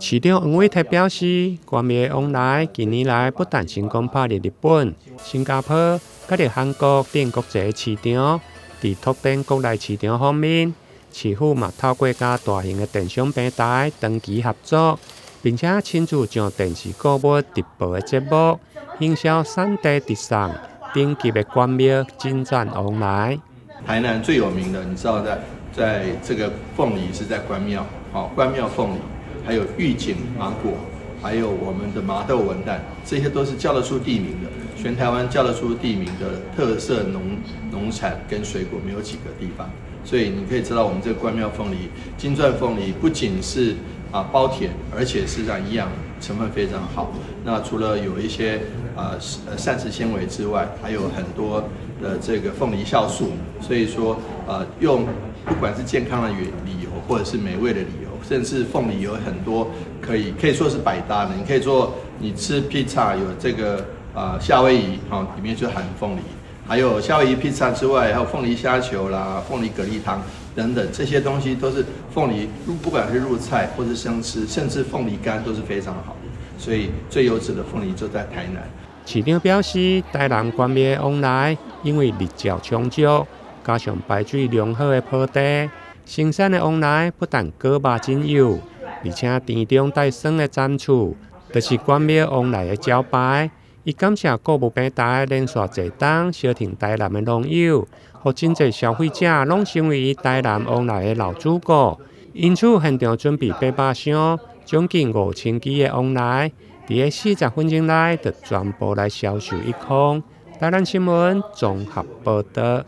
市長黃偉哲表示，關廟的旺來近年來不但成功拍入日本、新加坡、佮韓國等國際市場，佇拓展國內市場方面，市府嘛透過佮大型的電商平台長期合作，並且親自上電視購物直播的節目，行銷產地直送頂級的關廟金鑽旺來。台南最有名的，你知道在這個鳳梨是在關廟，好，關廟鳳梨。還有玉井芒果，還有我們的麻豆文旦，這些都是叫得出地名的。全台灣叫得出地名的特色農產跟水果沒有幾個地方，所以你可以知道我們這個關廟鳳梨、金鑽鳳梨不僅是包甜，而且事實上營養成分非常好。那除了有一些膳食纖維之外，還有很多的這個鳳梨酵素，所以說用不管是健康的理由，或者是美味的理由，甚至鳳梨有很多可以說是百搭的，你可以做你吃披薩有這個夏威夷，好，裡面就含鳳梨，還有夏威夷披薩之外，還有鳳梨蝦球啦、鳳梨蛤蜊湯等等，這些東西都是鳳梨入，不管是入菜或是生吃，甚至鳳梨乾都是非常好的。所以最優質的鳳梨就在台南。市長表示，台南關廟的旺來因為日照充足，加上排水良好的坡地，生產的旺來不但果肉真幼，而且甜中帶酸的層次，就是關廟旺來的招牌。伊感謝購物平台連續濟冬相挺台南的農友，予真濟消費者攏成為台南旺來的老主顧。因此，現場準備800箱，將近5000支的旺來，佇咧40分鐘內就全部來銷售一空。台南新聞綜合報導。